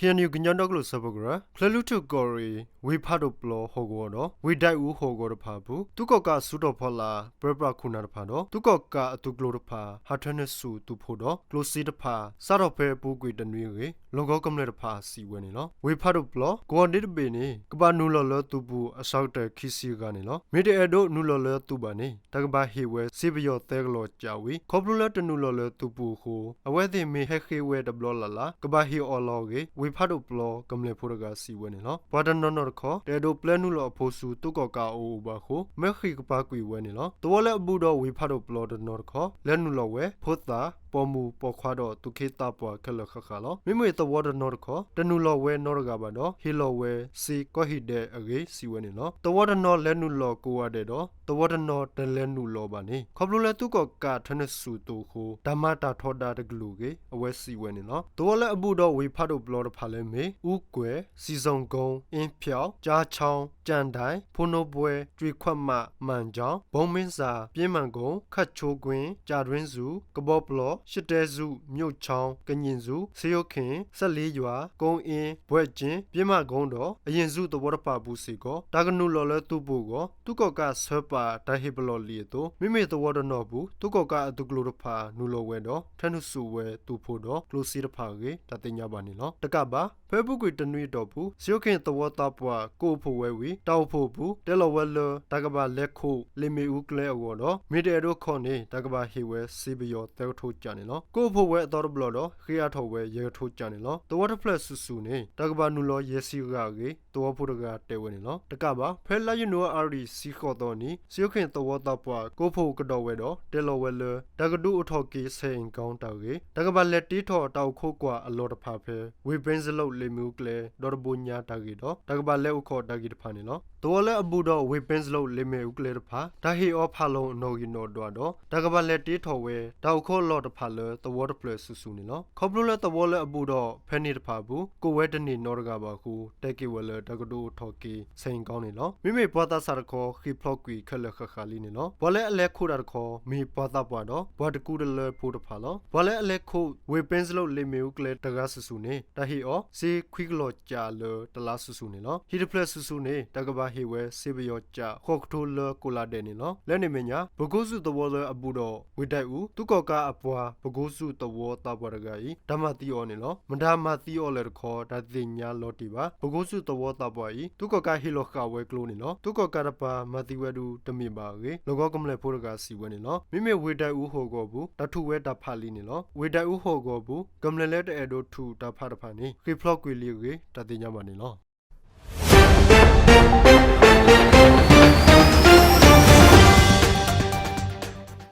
KNU ကညီဒီကလုာ်စၢဖှိၣ်ကရၢ ချၢၣ်လွံၢ်ထူၣ်ကီၢ်ရ့ၣ် ဝ့ၢ်ဖးဒိၣ်ပျီဟီၣ်ကဝီၤဒီး ဝ့ၢ်ဒၣ်အူဟီၣ်ကဝီၤတဖၣ်အပူၤ သုးကီၣ်ကးအစုတီၤဖီလာ် ပြၢပြးခိၣ်နၢ်တဖၣ်ဒီး သုးကီၣ်ကးအသုးကျိၤတဖၣ် ဟးထၢနုာ်ဆူၣ်သုးဖိဒီး ကျိၣ်စ့တဖၣ် စးထီၣ်ဖဲအပူၤကွံာ်တနွံအဂ့ၢ် လီၢ်ကဝီၤကမျၢၢ်တဖၣ်စံးဝဲန့ၣ်လီၤ. ဝ့ၢ်ဖးဒိၣ်ပျီ ကဝီၤဒ့တဘ့ၣ်န့ၣ် ကဘၣ်နုာ်လီၤလၢသုးပူၤအစှၤကတၢၢ်ခံဆံဂၤန့ၣ်လီၤ. မ့ၢ်တအဲၣ်ဒိးနုာ်လီၤလၢသုးဘၣ်န့ၣ် တၢ်ကဘၣ်ဟ့ၣ်ဝဲစ့ပယီၤသၢကလီၤကးဝံၤ ခီဖျိလၢတနုာ်လီၤလၢသုးပူၤအဃိ အဝဲသ့ၣ်မ့ၢ်ဟဲဃ့ဝဲတဘျီလၢ်လၢ် ကဘၣ်ဟ့ၣ်အီၣ်လီၤအဂ့ၢ် ဝ့ၢ်ဖးဒိၣ်ပျီကမျၢၢ်ဖိတဂၤစံးဝဲန့ၣ်လီၤ. ပှၤတနီၤနီၤတခီ တအဲၣ်ဒိးပျဲနုာ်လီၤအဖိဆူသုးကီၣ်ကးအအိၣ်အဘၣ်အဃိ မၢဃ့ၢ်ကပၤကွံာ်ဝဲန့ၣ်လီၤ. သဝီလၢအဘူးဒီးဝ့ၢ်ဖးဒိၣ်ပျီတနီၤတခီ လဲၤနုာ်လီၤဝဲ ဖိသၣ်, ပိာ်မုၣ်, ပိာ်ခွါဒီးသူၣ်က့သးပှၢ်ခဲလၢာ်ဃၣ်ဃၣ်လီၤ. မ့မ့ၢ်သဝီတနီၤတခီ တနုာ်လီၤဝဲနီတဂၤဘၣ်ဒီး ဟ့ၣ်လီၤဝဲစ့ကီၢ်ဟံၣ်ဒဲးအဂ့ၢ် စံးဝဲန့ၣ်လီၤ. သဝီတနီၤလဲၤနုာ်လီၤကိးဂၤဒဲးဒီး သဝီတနီၤတလဲၤနုာ်လီၤဘၣ်န့ၣ် ခီဖျိလၢသုးကီၣ်ကးထၢနုာ်ဆူၣ်သုးအဃိ တၢ်မၤတၢ်ထီဒါတကလုာ်အဂ့ၢ် အဝဲစံးဝဲန့ၣ်လီၤ. သဝီလၢအဘူးဒီးဝ့ၢ်ဖးဒိၣ်ပျီတဖၣ်လၢမ့ၢ် အူကွဲၢ်, စံၣ်စိၣ်ကိ, အ့ဖၠီၣ်, ကၠါဆီ, ကၠၣ်ဒဲး, ဖိနိဘွဲ, ကၠွံခွးမး, မၣ်ကၠီ, ဘိမ့စၢ်, ပျ့မၣ်ကိ, ခၣ်ဆိကွ့ၣ်, ကၠၣ်တွ့စူၣ်, ကဘီပျီ, ရှတဲစူၣ်, မျိးဆီ, ကညံၣ်စူၣ်, ဆ့ယိၣ်ခ့ၣ်, စလ့ယွၤ, ကိအ့, ဘွဲၣ်ကၠ့, ပျ့မၣ်ကိဒီး အယ့ၣ်စူၣ်သဝီတဖၣ်အပူၤစ့ၢ်ကီး တၢ်ကနုာ်လီၤလၢသုးပူၤအဂီၢ် သုးကီၣ်ကးဆှၢပာ်တၢ်ဟ့ၣ်ပလီၢ်လံာ်အသိး မ့မ့ၢ်သဝီတနီၤအပူၤ သုးကီၣ်ကးအသုးကျိၤတဖၣ်နုာ်လီၤဝဲဒီး ထၢနုာ်ဆူၣ်ဝဲသုးဖိဒီးကျိၣ်စ့တဖၣ်အဂ့ၢ် တၢ်သ့ၣ်ညါဘၣ်န့ၣ်လီၤ. တကးဘၣ် ဖဲအပူၤကွံာ်တနွံအတီၢ်ပူၤ ဆ့ယိၣ်ခ့ၣ်သဝီသးပှၢ် ကအိၣ်ဖှိၣ်ဝဲဝံၤ တၢ်အိၣ်ဖှိၣ်အပူၤ တဲလီၤဝဲလၢ တၢ်ကဘၣ်လဲၤခိးလ့ၣ်မ့ၣ်အူကျဲအဂီၢ်ဒီး မ့ၢ်တအဲၣ်ဒိးခိးန့ၣ် တၢ်ကဘၣ်ဟ့ၣ်ဝဲစ့ပယီၤသၢကထိကးန့ၣ်လီၤ. ကအိၣ်ဖှိၣ်ဝဲအသီတဘျီဒီး ဃ့အါထီၣ်ဝဲယဲၢ်ကထိကးန့ၣ်လီၤ. သဝီတဖျၢၣ်ဆူၣ်ဆူၣ်န့ၣ် တၢ်ကဘၣ်နုာ်လီၤယဲၢ်ဆံဂၤအဂ့ၢ် သဝီဖိတဂၤတဲဝဲန့ၣ်လီၤ. တကးဘၣ် ဖဲလါယနူၤအါရံၤ တဆံဃိးသီအနံၤ ဆ့ယိၣ်ခ့ၣ်သဝီသးပှၢ် ကအိၣ်ဖှိၣ်ကဒီးဝဲဒီး တဲလီၤဝဲလၢ တၢ်ကဒုးအိၣ်ထီၣ်က့ၤ ဆဲးအ့ၣ်ကီတၢ်ဂ့ၢ် တၢ်ကဘၣ်လဲၤတ့ထီၣ်တၢ်အိၣ်ခိးကွၢ်အလီၢ်တဖၣ်ဖဲ ဝ့ၢ်ပ့စလိၣ်လ့ၣ်မ့ၣ်အူကျဲ ဒီတဘိညါတၢ်ဂ့ၢ်ဒီး တၢ်ကဘၣ်လဲၤအိၣ်ခိးတၢ်ဂ့ၢ်တဖၣ်န့ၣ်လီၤ. သဝီလၢအဘူးဒီးဝ့ၢ်ပ့စလိၣ်လ့ၣ်မ့ၣ်အူကျဲတဖၣ် တၢ်ဟ့ၣ်အီၤဖးလိာ်နီၣ်ဂံၢ်နီၣ်ဒွးဒီး တၢ်ကဘၣ်လဲၤတ့ထီၣ်ဝဲ တၢ်အိၣ်ခိးအလီၢ်တဖၣ်လၢသဝီတဖျၢၣ်ဆူၣ်ဆူၣ်န့ၣ်လီၤ. ခီဖျိလၢသဝီလၢအဘူးဒီးဖဲန့ၣ်တဖၣ်အပူၤ ကိးဝဲတန့ၢ်နီတဂၤဘၣ်အဃိ တဲက့ၤဝဲလၢတၢ်ကဒုးအိၣ်ထီၣ်က့ၤ ဆဲးအ့ၣ်ကီန့ၣ်လီၤ. မ့မ့ၢ်ပှၤသးစၢ်တခီ ဃ့ၢ်ဖျိးကွံာ်ခဲလၢာ်ဃၣ်ဃၣ်လံန့ၣ်လီၤ. ပှၤလၢအလဲၤခိးတၢ်တခီ မ့ၢ်ပှၤသးပှၢ်ဒီး ပှၤတကူတလၢဖိတဖၣ်လီၤ. ပှၤလၢအလဲၤခိး ဝ့ၢ်ပ့စလိၣ်လ့ၣ်မ့ၣ်အူကျဲတဂၤဆူၣ်ဆူၣ်န့ၣ် တၢ်ဟ့ၣ်အီၤ စ့ခွံကလီၤကးလၢတလါဆူၣ်ဆူၣ်န့ၣ်လီၤ. ဟံၣ်တဖျၢၣ်ဆူၣ်ဆူၣ်န့ၣ် တၢ်ကဘၣ်ဟ့ၣ်ဝဲစ့ပယီၤကး ဃိးကထိလၢကိးလါဒဲးန့ၣ်လီၤ. လၢန့ၣ်အမဲာ်ညါ ပကိစူၣ်သဝီလၢအဘူးဒီး ဝ့ၢ်ဒၣ်အူ သုးကီၣ်ကးအပှၤ ပကိစူၣ်သဝီသးပှၢ်တဂၤအံၤ တၢ်မၤသံအီၤန့ၣ်လီၤ. မတၤမၤသံအီၤလဲၣ်တခီ တၢ်တသ့ၣ်ညါလီၤတံၢ်ဘၣ်. ပကိစူၣ်သဝီသးပှၢ်အံၤ သုးကီၣ်ကးဟ့ၣ်လီၤဃာ်ဝဲကျိန့ၣ်လီၤ. သုးကီၣ်ကးတပၤမၤသံဝဲဒၣ်တမ့ၢ်ဘၣ်အဂ့ၢ် လီၢ်ကဝီၤကမျၢၢ်ဖိတဂၤစံးဝဲန့ၣ်လီၤ. မ့မ့ၢ်ဝ့ၢ်ဒၣ်အူဟီၣ်ကဝီၤအပူၤ တၢ်ထုးဝဲတၢ်ဖးလံန့ၣ်လီၤ. ဝ့ၢ်ဒၣ်အူဟီၣ်ကဝီၤအပူၤ ကမျၢၢ်လၢတအဲၣ်ဒိးထုးတၢ်ဖးတဖၣ်န့ၣ် ဃ့ၢ်ဖျိးကွံာ်လံအဂ့ၢ် တၢ်သ့ၣ်ညါဘၣ်န့ၣ်လီၤ.